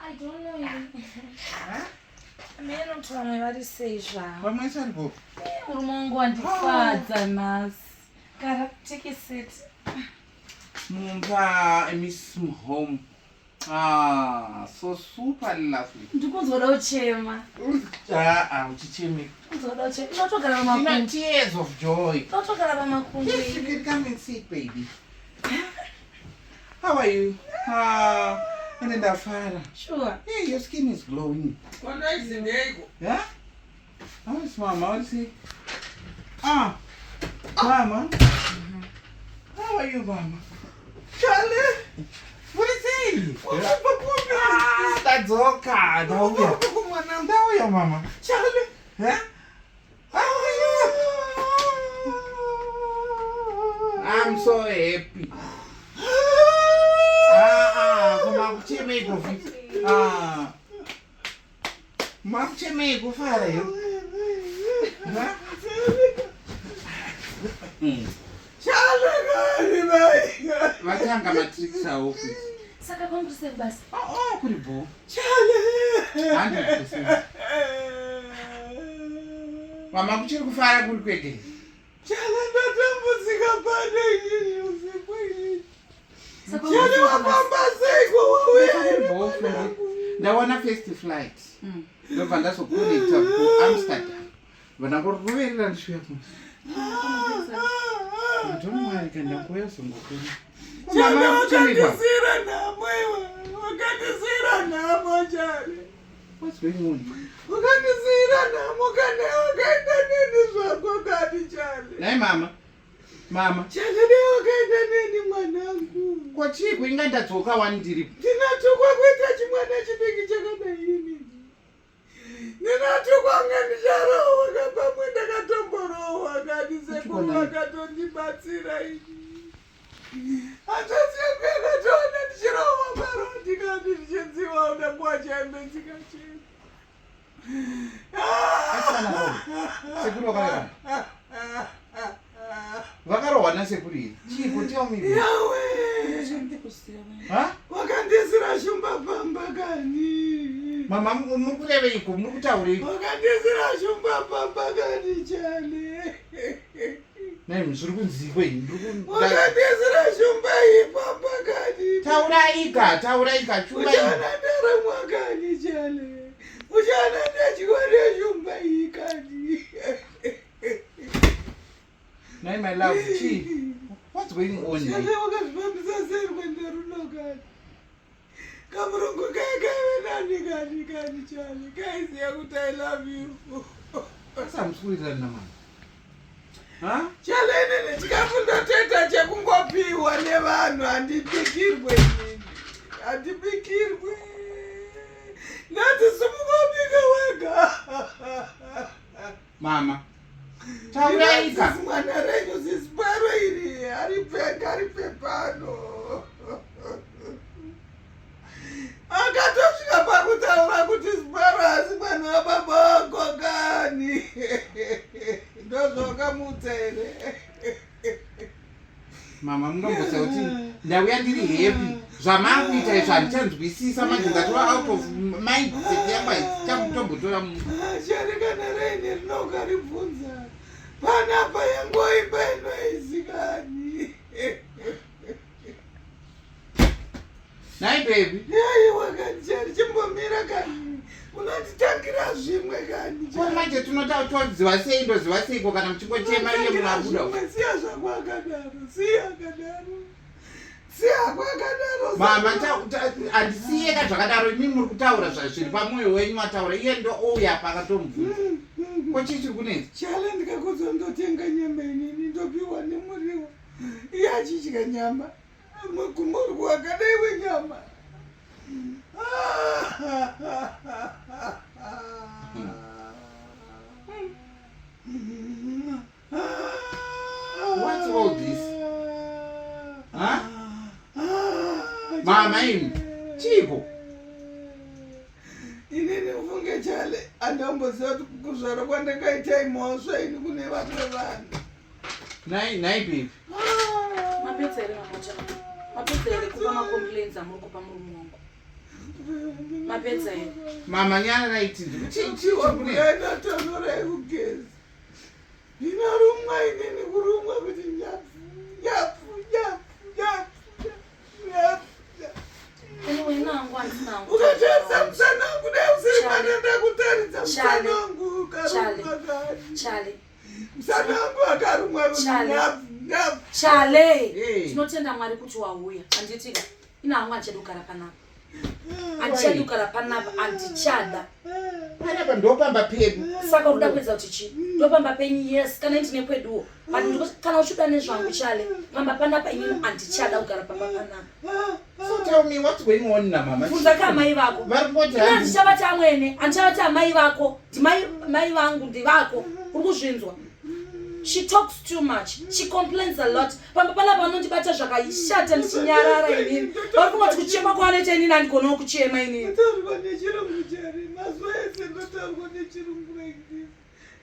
I don't know ini. Meno kuti vamwe vari sei zvavo. Vamwe vese varipo. Eh, murume wangu wandifadza nhasi. Gara, take a seat. Mumba, I miss home. Ah, so super lovely. Ndikunzwa da uchema. Ah, ah, uchicheme. Ndikunzwa da uchema. Unotogara pamakumbo. Ina tears of joy. Unotogara pamakumbo. Yes, you can come and sit, baby. How are you? Ah, and ndafara. Sure. Hey, your skin is glowing. Kwandaizindeiko? Yeah? How is mama? What is he? Ah, mama. How are you, mama? Charlie. What is he? Ah, ndadzoka. Ndauya. Ndauya, mama. Charlie. Yeah? How are you? I'm so happy. Ah, ah, kumakuchemeko futi. Ah. Makuchemeko fara yo. Ha? Vatanga matricks avo futi. Saka kwangu sei basa? Oh, oh, kuri bho. 100%. Mama kuchiri kufara kuri kwete. Chale ndatambudzika pano inini usiku inini. Saka Chale kwangu sei basa? wafamba seiko wauya Kuri bho fundi. Ndawana first flight. Ndobva ndazokonekta kuAmsterdam. Vandangoroverera ndishuya kuno. Don't worry, kana ndakuuya uzongokona. Chale Mama kuchemekwa. wakandisira nhamo iwe. Wakandisira nhamo Chale. What's going on? Wakandisira nhamo kana wakaenda neni zvako kani Chale. Nhai mama. Mama. Chale dai wakaenda neni mwanangu. Kwachii kuinga ndadzoka wani ndiripo. Ndinatukwa kuita chimwana chidiki chakadai ini. Ndinatukwa kunge ndicharohwa kapamwe ndakatomborohwa kani sekuru vakatondibatsira ini. Hanzvadzi yangu yakatoona ndichirohwa parodi kani ndichinziwa unakuwa chembe dzikachena. Asana rohwa. Sekuru vakarehwa. Vakarohwa nasekuru here? Chiiko tell me. Yawe! Ha? Wakandisira shumba pamba kani. Mama muri kureveiko? Muri kutaureiko? Wakandisira shumba pamba kani Chale. Nhai zviri kunziko ini. Ndiri ku Wakandisira shumba iyi pamba kani. Tauraika, tauraika shumba iyi. Uchaona ndaramwa kani Chale. Uchaona ndadyiwa neshumba iyi kani. Nhai my love, chii? What's going on? Chale wakazvifambisa sei rwendo runo kani? Kamurungu kai kaive nani kani kani Chale. Kaiziya kuti I love you. Asi hamusi kuwirirana namama. Ha? Chale inini chikafu ndotoita chekungopiwa nevanhu handibikirwe inini. Handibikirwe. Ndati simungobika wega. Mama. Tauraika. Sisi mwana renyu sisiparo iri haripfeka haripfe pano. Akatosvika pakutaura kuti siparo asi mwana wababa wako kani. Ndozvawakamutsa here. Mama munomboziva kuti ndauya ndiri happy. Zvamakuita izvo handichanzwisisa manje ndatova out of mindset yangu haichakutombotora mu Chari kana raini rinokaribvunza panapa yangoimba inoizikani. Nhai baby. Aiwa kani Chari chimbomira kani unonditangira zvimwe kani. Ko manje tinotoziva sei ndoziva seiko kana muchingochema iye munhu abuda. Zvimwe siya zvako akadaro siya akadaro siya ako akadaro. Mama handisiyeka zvakadaro imi muri kutaura zviri pamwoyo wenyu mataura iye ndo ouya apa akatomubvunza. Ko chii chiri kunetsa? Chale ndikakuudza ndotenga nyama inini ndopiwa nemuriwo iye achidya nyama mukumurwi wakadai wenyama. What's all this? Huh? Mama imi chiiko? Inini ufunge Chale handamboziva kuti kuzvara kwandakaita imhosva ini kune vamwe vanhu. Nhai nhai baby. Mapedza here mama Chale? Mapedza here kupa macomplaints amuri kupa murume wangu? Mapedza here? Mama nyararai tinzwe. Chii chii Chiwa chiri kunetsa? mbuya inotonhora yekugeza. Ndinorumwa inini kurumwa kuti nyapfu nyapfu nyapfu nyapfu nyapfu. Anyway, nangu handina hangu. Ukatarisa musana wangu dai usiri Chale. mwana ndakutaridza musana Chale. wangu Chale. ukarumwa kani. Chale. Musana wangu akarumwa kuti Chale. nyapfu nyapfu. Chale. Hey. Tinotenda Mwari kuti wauya. Handitika. Ina hangu handichadi kugara panapa. Handichadi kugara panapa. Handichada. Panapa ndopamba pedu. Saka uri kuda kuedza kuti chii? Ndopamba penyu yes kana ndine kweduwo. But kana uchida nezvangu Chale, pamba panapa inini handichada kugara pamba panapa. So tell me what's going on namama. Bvunza ka amai vako. Vari kungoti Ina hanzi handichavati amwene, handichavati amai vako, ndimai mai vangu ndivako. Uri kuzvinzwa? She talks too much. She complains a lot. Pamba panapa vanondibata zvakaishata ndichinyarara inini. Vari kungoti kuchema kwavanoita inini handigonawo kuchema inini. Ndotaurwa nechirungu chari mazuva ese ndotaurwa nechirungu like this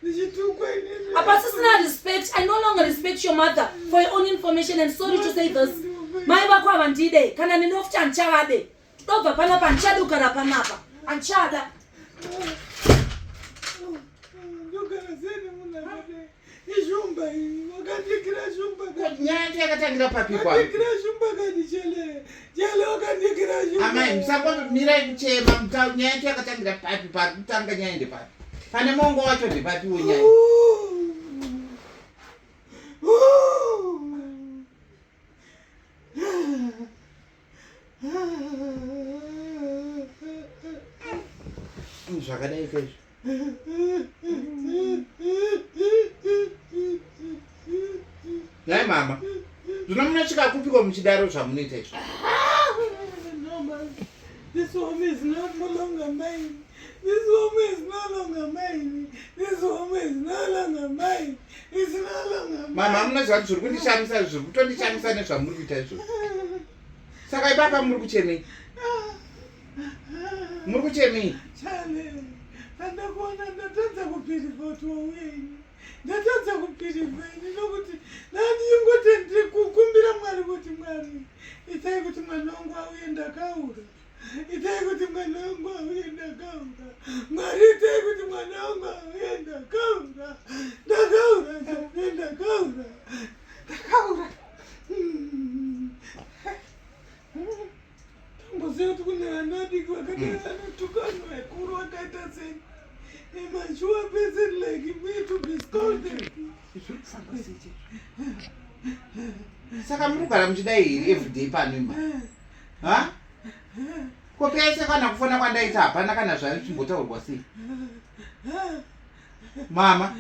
ndichitukwa inini. Hapasisina respect. I no longer respect your mother for your own information and sorry to say this. Mai vako havandide kana neni futi handichavade. Tobva panapa handichadi kugara panapa. Handichada. Ndogara sei nemunhu akadai? Ishumba iyi wakandikira shumba kani. nyaya yacho yakatangira papi kwani? Wakandikira shumba kani chele. Chele wakandikira shumba. Amai musangomirai kuchema nyaya yacho yakatangira papi pari kutanga nyaya ndepapi. Pane mongo wacho ndepapiwo nyaya. Zvakadai kaizvo. Nhai mama. Zvino munosvika kupiko muchidaro zvamunoita izvo? No, man. This home is not no longer mine. This home is no longer mine. This home is no longer mine. It's no longer mine. Mama munoziva kuti zviri kundishamisa zviri kutondishamisa nezvamuri kuita izvozvo. Saka ipapa muri kuchemei? Muri kuchemei? Chale, pandakuona ndatadza kupirivha kuti wauya ini. Ndatadza kupirivha ini nokuti ndandingoti ndiri kukumbira Mwari kuti Mwari itai kuti mwana wangu auye ndakaura. Itai kuti mwana wangu auye ndakaura. Mwari itai kuti mwana wangu auye ndakaura. Ndakaura, Chale, ndakaura. Ndakaura. Tamboziva kuti kune vana vadiki vakadai vanotuka vanhu vakuru vakaita sei. A mature person like me to be scolded. Saka muri kugara muchidai here everyday pano imba? Ha? Ko pese kana kufona kwandaita hapana kana zvaichimbotaurwa sei? Mama.